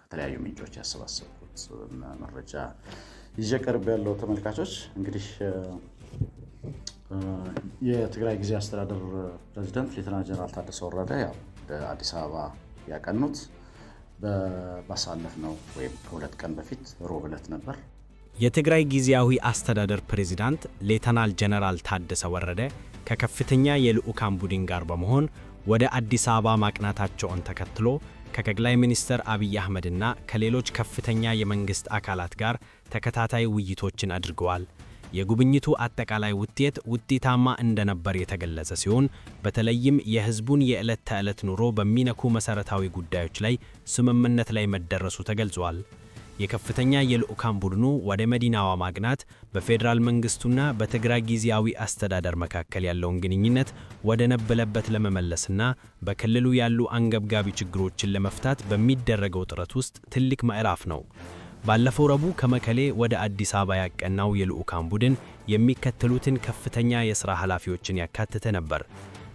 ከተለያዩ ምንጮች ያሰባሰብኩት መረጃ ይዤ ቀርቤያለሁ ተመልካቾች፣ እንግዲህ የትግራይ ጊዜያዊ አስተዳደር ፕሬዚደንት ሌተናል ጀነራል ታደሰ ወረደ ያው ወደ አዲስ አበባ ያቀኑት ባሳለፍነው ወይም ከ2 ቀን በፊት ሮብ ዕለት ነበር። የትግራይ ጊዜያዊ አስተዳደር ፕሬዚዳንት ሌተናል ጀነራል ታደሰ ወረደ ከከፍተኛ የልዑካን ቡድን ጋር በመሆን ወደ አዲስ አበባ ማቅናታቸውን ተከትሎ ከጠቅላይ ሚኒስትር አብይ አህመድና ከሌሎች ከፍተኛ የመንግሥት አካላት ጋር ተከታታይ ውይይቶችን አድርገዋል። የጉብኝቱ አጠቃላይ ውጤት ውጤታማ እንደነበር የተገለጸ ሲሆን፣ በተለይም የሕዝቡን የዕለት ተዕለት ኑሮ በሚነኩ መሠረታዊ ጉዳዮች ላይ ስምምነት ላይ መደረሱ ተገልጿል። የከፍተኛ የልዑካን ቡድኑ ወደ መዲናዋ ማቅናት በፌዴራል መንግስቱና በትግራይ ጊዜያዊ አስተዳደር መካከል ያለውን ግንኙነት ወደ ነበረበት ለመመለስና በክልሉ ያሉ አንገብጋቢ ችግሮችን ለመፍታት በሚደረገው ጥረት ውስጥ ትልቅ ምዕራፍ ነው። ባለፈው ረቡዕ ከመቀሌ ወደ አዲስ አበባ ያቀናው የልዑካን ቡድን የሚከተሉትን ከፍተኛ የሥራ ኃላፊዎችን ያካተተ ነበር።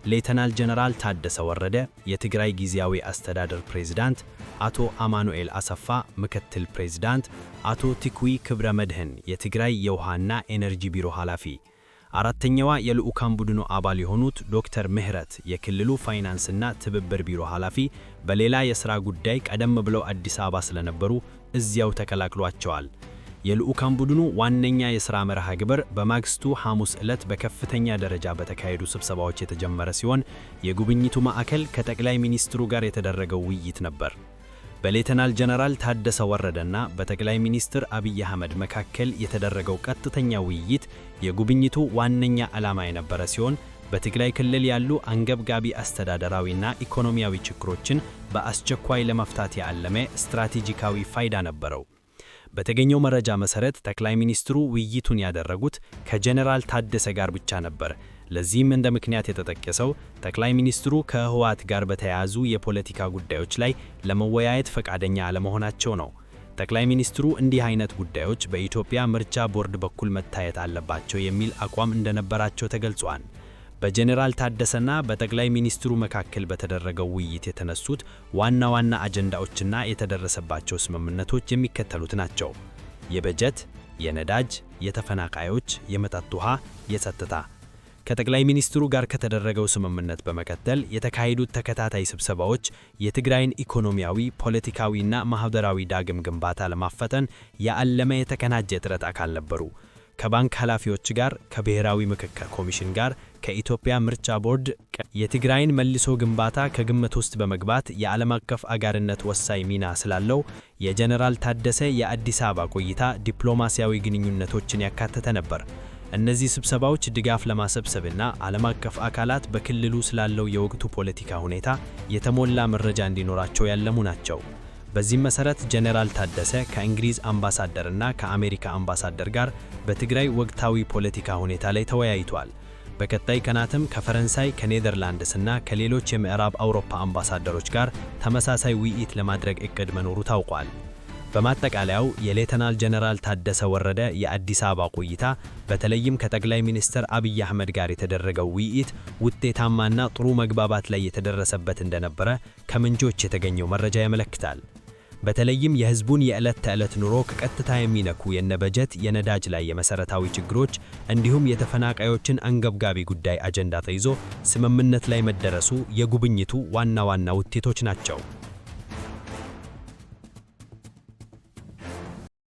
ሌተናል ጀነራል ታደሰ ወረደ የትግራይ ጊዜያዊ አስተዳደር ፕሬዝዳንት፣ አቶ አማኑኤል አሰፋ ምክትል ፕሬዝዳንት፣ አቶ ትኩኢ ክብረ መድህን የትግራይ የውሃና ኤነርጂ ቢሮ ኃላፊ። አራተኛዋ የልዑካን ቡድኑ አባል የሆኑት ዶክተር ምህረት የክልሉ ፋይናንስና ትብብር ቢሮ ኃላፊ በሌላ የሥራ ጉዳይ ቀደም ብለው አዲስ አበባ ስለነበሩ እዚያው ተቀላቅሏቸዋል። የልዑካን ቡድኑ ዋነኛ የሥራ መርሃ ግብር በማግስቱ ሐሙስ ዕለት በከፍተኛ ደረጃ በተካሄዱ ስብሰባዎች የተጀመረ ሲሆን፣ የጉብኝቱ ማዕከል ከጠቅላይ ሚኒስትሩ ጋር የተደረገው ውይይት ነበር። በሌተናል ጀነራል ታደሰ ወረደና በጠቅላይ ሚኒስትር አብይ አህመድ መካከል የተደረገው ቀጥተኛ ውይይት የጉብኝቱ ዋነኛ ዓላማ የነበረ ሲሆን፣ በትግራይ ክልል ያሉ አንገብጋቢ አስተዳደራዊና ኢኮኖሚያዊ ችግሮችን በአስቸኳይ ለመፍታት ያለመ ስትራቴጂካዊ ፋይዳ ነበረው። በተገኘው መረጃ መሰረት ጠቅላይ ሚኒስትሩ ውይይቱን ያደረጉት ከጀነራል ታደሰ ጋር ብቻ ነበር። ለዚህም እንደ ምክንያት የተጠቀሰው ጠቅላይ ሚኒስትሩ ከህወሓት ጋር በተያያዙ የፖለቲካ ጉዳዮች ላይ ለመወያየት ፈቃደኛ አለመሆናቸው ነው። ጠቅላይ ሚኒስትሩ እንዲህ አይነት ጉዳዮች በኢትዮጵያ ምርጫ ቦርድ በኩል መታየት አለባቸው የሚል አቋም እንደነበራቸው ተገልጿል። በጀኔራል ታደሰና በጠቅላይ ሚኒስትሩ መካከል በተደረገው ውይይት የተነሱት ዋና ዋና አጀንዳዎችና የተደረሰባቸው ስምምነቶች የሚከተሉት ናቸው። የበጀት፣ የነዳጅ፣ የተፈናቃዮች፣ የመጠጥ ውሃ፣ የጸጥታ። ከጠቅላይ ሚኒስትሩ ጋር ከተደረገው ስምምነት በመቀጠል የተካሄዱት ተከታታይ ስብሰባዎች የትግራይን ኢኮኖሚያዊ፣ ፖለቲካዊና ማህበራዊ ዳግም ግንባታ ለማፋጠን ያለመ የተቀናጀ ጥረት አካል ነበሩ። ከባንክ ኃላፊዎች ጋር፣ ከብሔራዊ ምክክር ኮሚሽን ጋር፣ ከኢትዮጵያ ምርጫ ቦርድ። የትግራይን መልሶ ግንባታ ከግምት ውስጥ በመግባት የዓለም አቀፍ አጋርነት ወሳኝ ሚና ስላለው የጀነራል ታደሰ የአዲስ አበባ ቆይታ ዲፕሎማሲያዊ ግንኙነቶችን ያካተተ ነበር። እነዚህ ስብሰባዎች ድጋፍ ለማሰባሰብና ዓለም አቀፍ አካላት በክልሉ ስላለው የወቅቱ ፖለቲካ ሁኔታ የተሟላ መረጃ እንዲኖራቸው ያለሙ ናቸው። በዚህም መሰረት ጀነራል ታደሰ ከእንግሊዝ አምባሳደርና ከአሜሪካ አምባሳደር ጋር በትግራይ ወቅታዊ ፖለቲካ ሁኔታ ላይ ተወያይቷል። በቀጣይ ቀናትም ከፈረንሳይ፣ ከኔዘርላንድስ እና ከሌሎች የምዕራብ አውሮፓ አምባሳደሮች ጋር ተመሳሳይ ውይይት ለማድረግ እቅድ መኖሩ ታውቋል። በማጠቃለያው የሌተናል ጀነራል ታደሰ ወረደ የአዲስ አበባ ቆይታ፣ በተለይም ከጠቅላይ ሚኒስትር አብይ አህመድ ጋር የተደረገው ውይይት ውጤታማና ጥሩ መግባባት ላይ የተደረሰበት እንደነበረ ከምንጮች የተገኘው መረጃ ያመለክታል። በተለይም የህዝቡን የዕለት ተዕለት ኑሮ ከቀጥታ የሚነኩ የነበጀት፣ የነዳጅ ላይ የመሰረታዊ ችግሮች እንዲሁም የተፈናቃዮችን አንገብጋቢ ጉዳይ አጀንዳ ተይዞ ስምምነት ላይ መደረሱ የጉብኝቱ ዋና ዋና ውጤቶች ናቸው።